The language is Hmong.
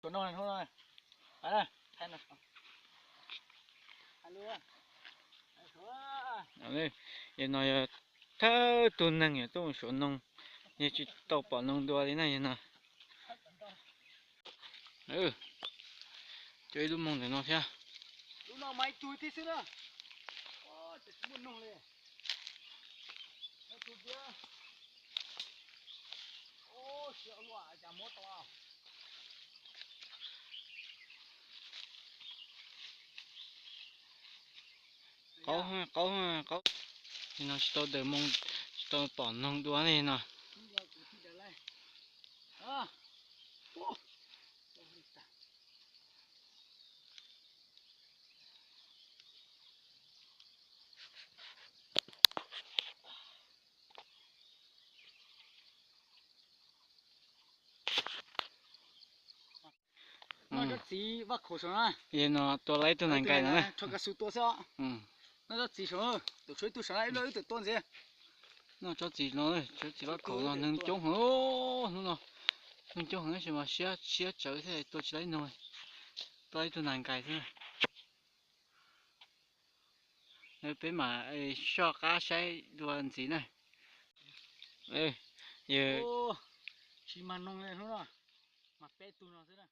Yog no yog thawj tug neeg yog tuaj mus suav noog, yog tsis tau pom noog dua li na yog no. Coj ib lub moog ntawm no thiab. Qaub, qaub, qaub. No tsis tau daws moo, tsis tau pom noog dua li no. Noj tsob txiv vaj khaum saum na. Yog no tua tau ib tug nas nkais no na. Noj tsob txiv saum, tus tshuav ib tug saum na, ib lub wb tawm tua ntxiv. Noj tsob txiv no, tsob txiv vaj khaum no neeg coob heev, hnub no neeg coob heev tab sis mas siab, siab tsawv thiaj tua tsis tau ib tug, tua ib tug nas nkais xwb. Peb mam soj qab saib dua ntxiv na. Tsis mag noog li hnub no, mag peb tug no xwb na.